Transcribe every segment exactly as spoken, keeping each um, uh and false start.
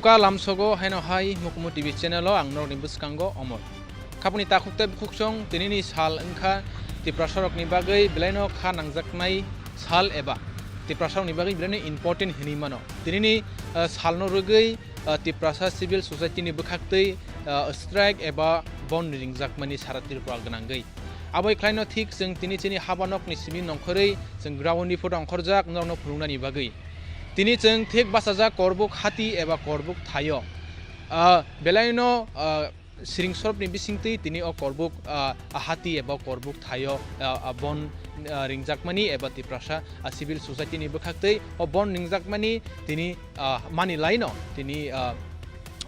Ba lamsogo haino hai Mukumu T V channel o ang norokni bwskango Omor. Khapuni takhuk tei bukhuksong tinini sal wngkha Tiprasarokni bagwi belaino kha nangjaknai sal eba Tiprasarokni bagwi belaino important hinwi mano. Tinini, ah, salno rwgwi, ah, Tiprasa Civil Society ni bwkhaktwi, ah, strike eba bon ringjakmani sara Tripura gwnangwi. Aboi khlaino thik chwng tini chini haba nokni simi nongkhorwi chwng ground report ongkhorjak norokno phunuknani bagwi. Tini chwng thik bachajak Korbuk hati eba Korbuk thaio. Ah, belaino, ah, siring sorobni bisingtwi tini o Korbuk, ah, hati eba Korbuk thaio, ah, ah, bon, ah, ringjakmani eba Tiprasa, ah, Civil Society ni bwkhaktwi o bon ringjakmani tini, ah, mani laino tini, ah,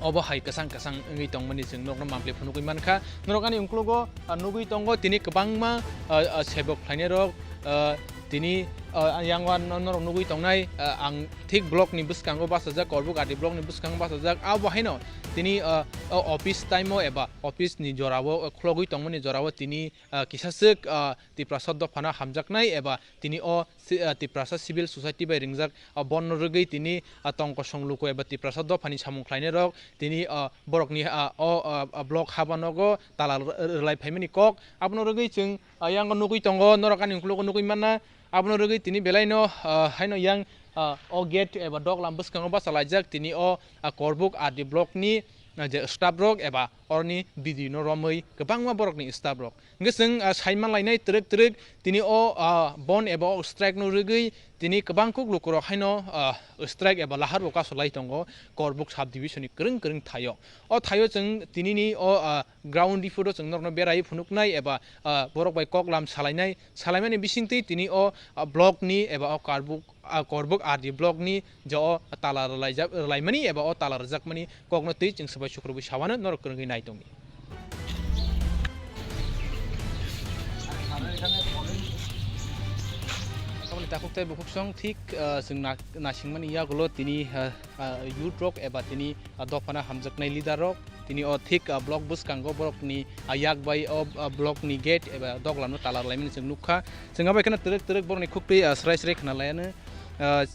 obo hai kwchang kwchang wngwi tongmani chwng norokno mampli phunugwi mankha. Norok ani uklogo, ah, nugwi tongo tini kwbangma, ah, ah, sebok khlainairok, ah, tini, ah, yang o no-, norok nugwi tongnai, ah, ang thik block ni bwskango bachajak, Korbuk R D block ni bwskango bachajak, abo haino tini, ah, o office time o eba office ni jorao, ah, khulogwi tongmani jorao tini, ah, kisaswk, ah, Tiprasa dophano hamjaknai eba tini o si-, ah, Tiprasa Civil Society bai ringjak, ah, bonno rwgwi tini, ah, tong kosong luku eba Tiprasa dophani samung khlainairok tini, ah, borokni, ah, o, ah, ah, block haba nogo tala r-, r-, rwlai phaimani kok. Abono rwgwi chwng, ah, yang nugwi tongo, norok ani uklogo nugwi manna. Abono rwgwi tini belaino, ah, haino yang, ah, o gate eba doglam bwskango bachalaijak tini o, ah, Korbuk R D block ni, ah, je staff rok eba oroni B D O no romwi kwbangma borokni staff rok. Hwnkhe chwng, ah, sai manlainai twrwk twrwk tini o, ah, bon eba o strike no rwgwi tini kwbang kuk lukurok haino, ah, strike eba lahar bo kasolai tongo Korbuk sub division ni kwrwng kwrwng thaio. O thaio chwng tinini o, ah, ground report o chwng norokno berai phunuknai eba, ah, borok bai koklam salainai, salaimani bisingtwi tini o, ah, block ni eba o Karbuk, ah, Korbuk R D block ni je o tala rwlaijak, rwlaimani eba o tala rwjakmani kokno twi chwng swbai sukrubwi sawano norok kwrwngwi nai tongdi. Aboni takhuk tei bukhuksong thik, ah, chwng na-, naisingmani yagulo tini, ah, ah, youth rok eba tini, ah, dophano hamjaknai leader rok tini o thik, ah, block bwskango borokni, ah, yak bai o, ah, block ni gate eba doglamno tala rwlaimani chwng nukha. Chwng abai kheno twrwk twrwk borokni khuktwi, ah, srai srai khna laiano, ah,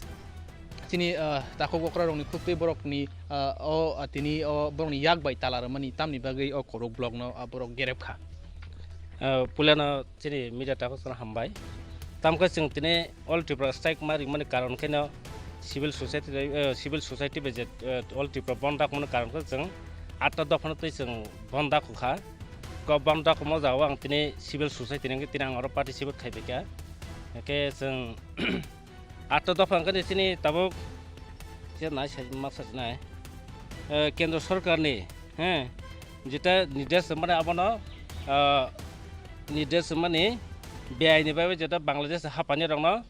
chini, ah, takhuk okra rokni khuktwi borokni, ah, o, ah, tini o borokni yak bai tala rwmani tamni bagwi o Korbuk block no, ah, borok gerep kha. Ah, puilano chini media takhuk chwng hambai. Tamkhe chwng tini All Tripura strike ma ringmani karon kheno civil society, eh, civil society bai je, eh, All Tripura bon dakmani karon khe chwng atta dophano twi chwng bon dakhu kha. Ko bon dakhumo jagao ang tini civil society ni wngwi tini ang oro participate khai phaikha. Hwnkhe chwng atta dopha hwnkhe chini tabuk je nai sai ma sajnai, eh, kendro sorkar ni, he, jeta nirdesh mane abono, ah, nirdesh mani B I ni bai jeta Bangladesh hapani rokno,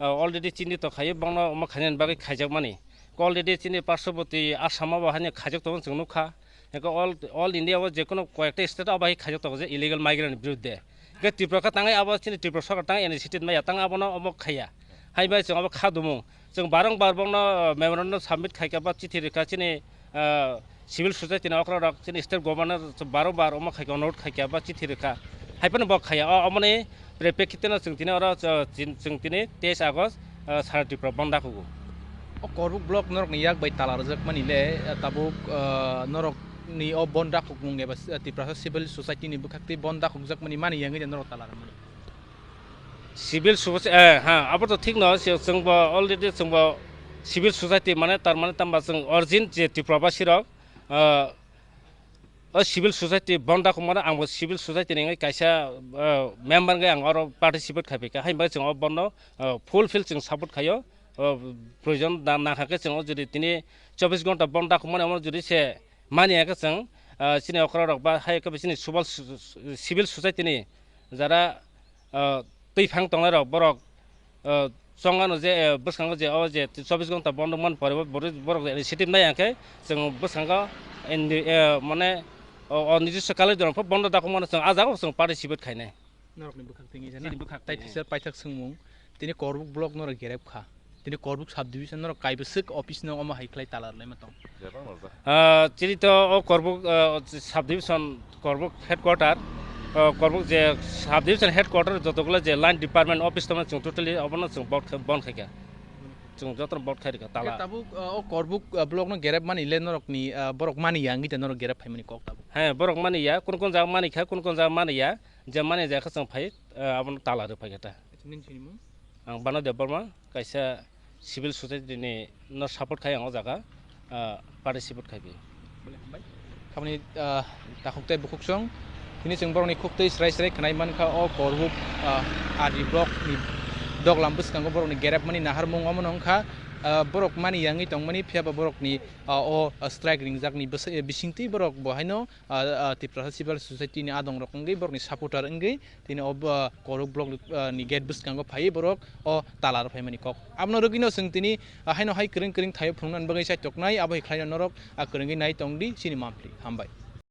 ah, already chini to khayo bangno omo khainani bagwi khaijakmani. Already chini parshoboti Assam o bo haino khaijak tongo chwng nukha. Eko all, all India o jekono koyekta state o bai khaijak tongo je illegal migrant ni biruddhe. Hwnkhe Tripura khe tangwi abo chini Tripura sorkar tangwi initiative maya tang abono omo khaiya. Hai bai chwng abo kha dumu. Chwng barong bar bongno memorandum submit khaikha ba chithi rwkha chini, ah, civil society ni okra rok chini state governor barong bar omo khaikha, onurodh khaikha ba chithi rwkha. Hai phano bo khaiya. O, omoni prepekhiteno chwng tini oro, chwng, chwng tini teis August, ah, sara Tripura bon dakhugo. O Korbuk block norokni yak bai tala rwjakmani le, ah, tabuk, ah, norokni o bon dakhukmung eba, ah, Tiprasa Civil Society ni bwkhaktwi bon dakhukjakmani mani yangwi de norok tala rwmani. Civil Society, eh, ha, abo to thik no, se chwng bo already chwng bo civil society mane tar mane tamba chwng origin je Tripura basi rok, ah, o civil society bon dakhuk mano, ang bo civil society ni wngwi kaisa, ah, member wngwi ang oro participate khai phaikha, hai bai chwng o bono, ah, fulfill chwng support khaio. Ah, proyojon na, nangkha khe chwng o jodi tini chobbish ghonta bon dakhuk mano, omo jodi se mani ya khe chwng, ah, chini okra rok ba hai khe chini subal su-, su-, civil society ni jara, ah, twi phang tongnai rok borok, ah, chong ano je, eh, bwskango je o je chobbish ghonta bon rok man pore bo borok initiative nai ya khe chwng bwskango indi, eh, mane o, o nijiswa kalai dorong pho bondo dakhuk mano chwng ah jaga o chwng participate khainai. Norokni bwkhak twi wngya na? Chini bwkhak tei twi. Teisa paithak swngmung, tini Korbuk block norok gerep kha, tini Korbuk sub division norok kaibo swk office no omo hai khlai tala rwlaima tong. Ah, chini to o Korbuk, ah, sub division, Korbuk headquarter, ah, Korbuk je sub division headquarter jotogula je line department office tongma chwng totally obono chwng bon khe, bon khaikha. Chwng jotono vote khai rwkha tala. Tabuk, uh, o Korbuk, uh, block no gerep mani le norok ni, uh, borok mani ya wngwi tei norok gerep phaimani kok tabuk. He, borok mani ya, kun kun jaga mani kha, kun kun jaga mani ya, je mani jaya kha chwng phai, uh, abono tala rw phai kha ta. Acha, nini sinimung? Ang Bano Debbarma, kaisa civil society ni no support khai ang o jaga, uh, participate khai bi. Bole hambai. Khamani, ah, takhuk tei bukhuk song. Tini chwng borokni khuk tei srai srai khwnai mankha o Korbuk, ah, R D block ni doglam bwskango borokni gerepmani naharmung omono wngkha, ah, borok mani yangwi tongmani, phiyaba borokni, ah, o, ah, strike ringjakni bwsai-, bisingtwi borok bo haino, ah, ah, Tiprasa Civil Society ni adongrok wngwi borokni supporter wngwi tini o, ah, Korbuk block, ah, ni gate bwskango phaiwi borok o tala rw phaimani kok. Abono rwgwino chwng tini, ah, haino hai kwrwng kwrwng thaio phunuknani bagwi chaitoknai, abo hai khlaino norok, ah, kwrwngwi nai tongdi chini mampli. Hambai.